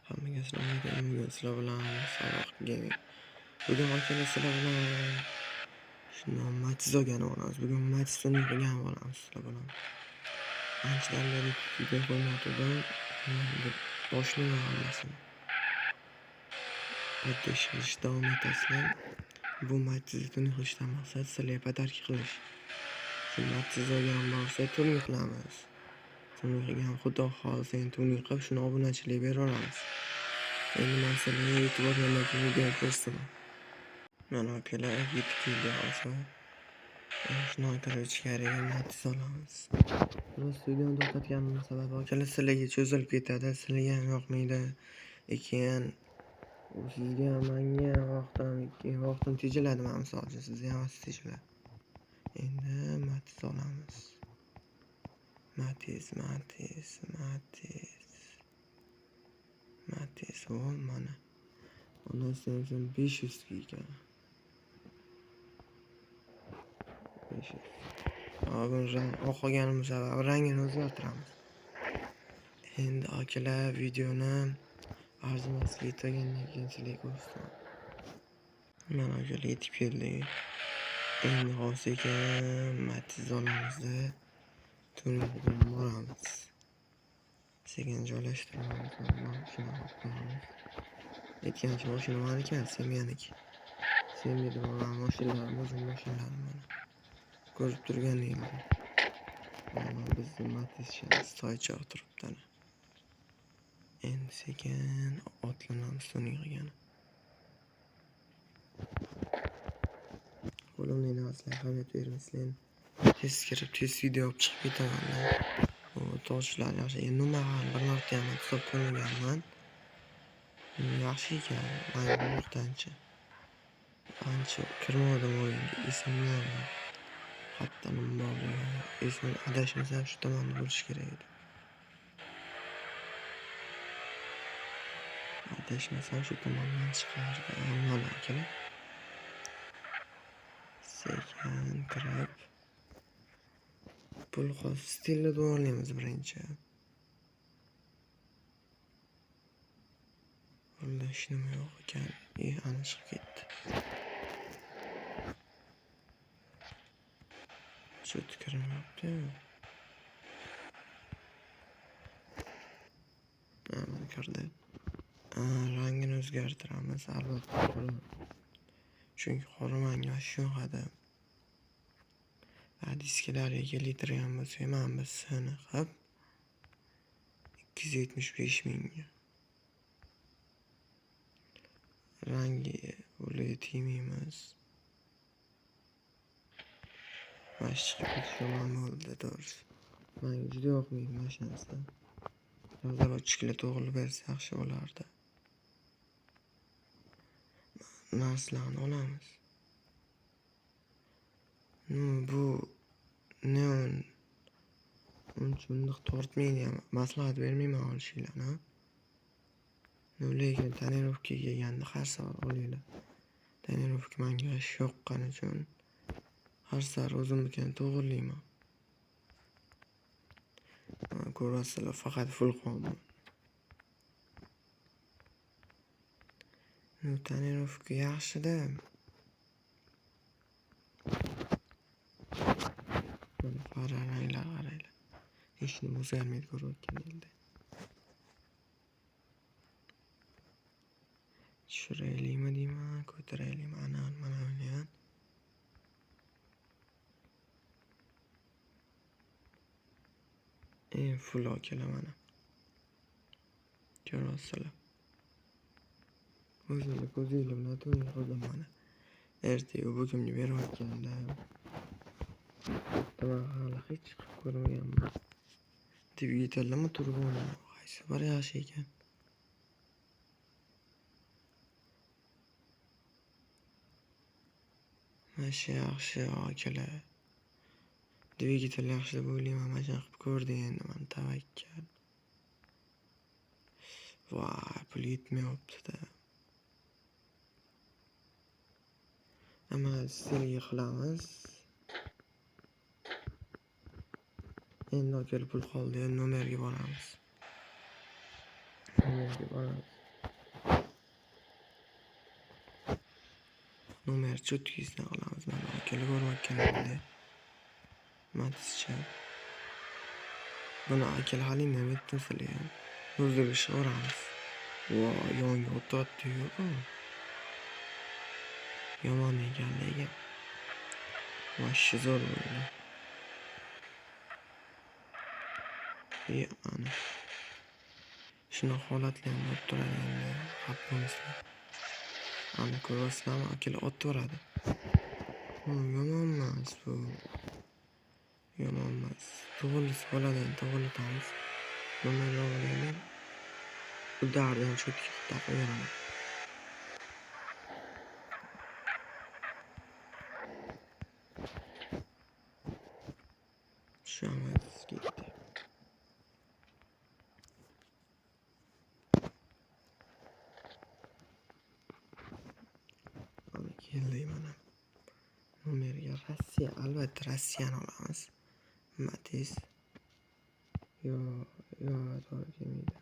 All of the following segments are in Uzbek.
Hammaga assalomu alaykum. Bugun sizlar bilan Saloh Gaming. Bugun akalar sizlar bilan shundan Matiz olgani olamiz. Bugun Matiz qilgan olamiz sizlar bilan. Anchadan beri video qo'ymayotgandim. Endi boshlayman hammasini. Поддержка qilishda davom etasizlar. Bu Matizni tuning qilishdan maqsad sizlarga подарка qilish. Shu Matiz olgan bo'lsa tuning qilamiz. Tuning qilgan xudo xohlasa endi tuning qilib shuni obunachilik beraveramiz. Endi man sizlarga yetib borgandan keyin video ko'rsataman. Mana akalar yetib keldik hozir. Shundan kirib ichkariga Matiz olamiz. Rost videoni to'xtatganimning sababi akalar sizlarga cho'zilib ketadi, sizlarga ham yoqmaydi. Keyin u sizga ham manga ham vaqtim tejaladi mana misol uchun sizga ham vaqt tejaladi. Endi Matiz olamiz. Matiz, Matiz, Matiz. Matiz o mana. Ondan 500 ekan. 500. Bugun rang oq olganimiz sababi rangini o'zgartiramiz. Endi akalar videoni arzimasga yetgandan keyin sizlarga ko'rsataman. Mana akalar yetib keldik. Endi hozir sekin Matiz olamizda tuning boramiz. Sekin joylashtiramiz. Mashina olib qo'yamiz. Aytgancha mashina maniki, semyaniki. Semyada bo'lgan mashinalarim, o'zim mashinalarim mana. Ko'rib turganingizdek. Mana bizni Matizchamiz toychoq turibdi ana. Endi sekin otlanamiz tuning qilgani. Qo'limni narsalar ahamiyat bermaysizlar. Tez kirib, tez video olib chiqib ketaman. O toshlar yaxshi. Endi nima hali bir marta ham hisob ko'rmaganman. Yaxshi ekan, mana o'rtancha. Ancha kirmadim o'yinga, esimda yo'q. Hatto nima borligi, esim adashmasam shu tomonda bo'lishi kerak edi. Adashmasam shu tomondan chiqardi. Mana akalar. Sekin kirib pul hozir stilni to'g'rilaymiz birinchi. Pulda hech nima yo'q ekan. Ana chiqib ketdi. Shu kirmayapti. Mana kirdi. Rangini o'zgartiramiz albatta. Chunki qora manga shu yoqadi. Diskalarga keltirgan bo'lsak, mana biz sini qilib 275 mingga. Rangi ularga tegmaymiz. Mana shu chiqib ketishi yomon bo'ldi to'g'risi. Menga juda yoqmaydi mana shu narsa. Разработчик lar to'g'rilab bersa yaxshi bo'lardi. Narsalarni olamiz. Bu neon uncha undoq tortmaydi ham. Maslahat bermayman olishinglarni. Lekin tonirovkaga kelganda har safar olinglar. Tonirovka menga yoqqani uchun har safar o'zimnikini to'g'rilayman. Ko'rasizlar, faqat full qilyapman. Tonirovka yaxshi-da. Mana fara ranglar qaranglar. Hech nima o'zgarmaydi ko'rayotganingda. Tushiraylikmi deyman, ko'taraylikmi? Ana mana buni ham. Full akalar mana. Ko'ryapsizlar. O'zinglar ko'zinglar bilan tuning qildim mana. Ertaga bugunga berayotganda man hali hech qilib ko'rmaganman. Dvigatelimi turbinami? Qaysi biri yaxshi ekan? Mana shu yaxshi akalar. Dvigatel yaxshi deb o'ylayman. Mana shuni qilib ko'rdik endi mana tavakkal. Voy, pul yetmayapti-da. Amma stilga qilamiz. Endi akalar pul qoldi, nomerga boramiz. Nomerga boramiz. Nomer cho'tkisidan olamiz. Mana akalar ko'rayotganinglar. Matizcha. Buni akalar hali nima etdim sizlarga. O'zini uramiz. Voy, yonga o'tyapti-yu bu. Yomon ekan lekin. Vashshi zo'r bo'ldi. Ana. Shunaqa holatlar ham bo'lib turadi endi. Xafa bo'lmaysizlar. Ana ko'ryapsizlarmi, akalar otaveradi. Yomon emas bu. Yomon emas. To'g'risi bo'ladi, endi to'g'rilatamiz. Nomer olaylik. Udarni ham cho'tga taqib beraman. Tushamiz, ketdik. Mana keldik mana. Nomerga Rossiya, albatta Rossiyani olamiz. Matiz. Yo, yo, to'g'ri kelmaydi.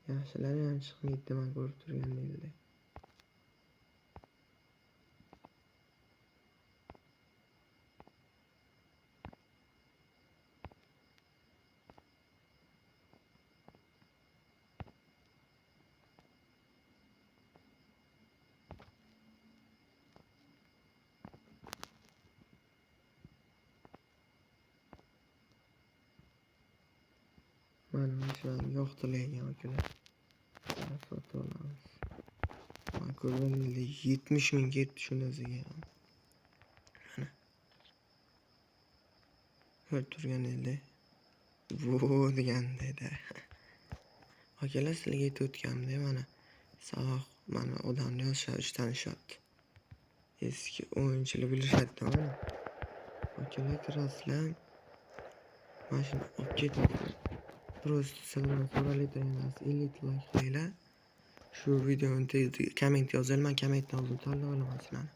Yaxshilari ham chiqmaydi, man ko'rib turgandek. Mana shularni yoqdi lekin akalar. Sotib olamiz. Mana ko'rganinglar 70 ming ketdi shuni o'ziga. Mana. Ko'rib turganinglar. Bu degandek-da. Akalar sizlarga aytib o'tganimdek mana Saloh mana odamni yozishadi, tanishyapti. Eski o'yinchilar bilishadi mana. Akalar kirasizlar. Mana shuni olib ketasizlar. Просто sizlardan so'raladigan narsa 50 like qilinglar. Shu videoni tagida komment yozinglar, men kommentdan o'zim tanlab olaman sizlarni.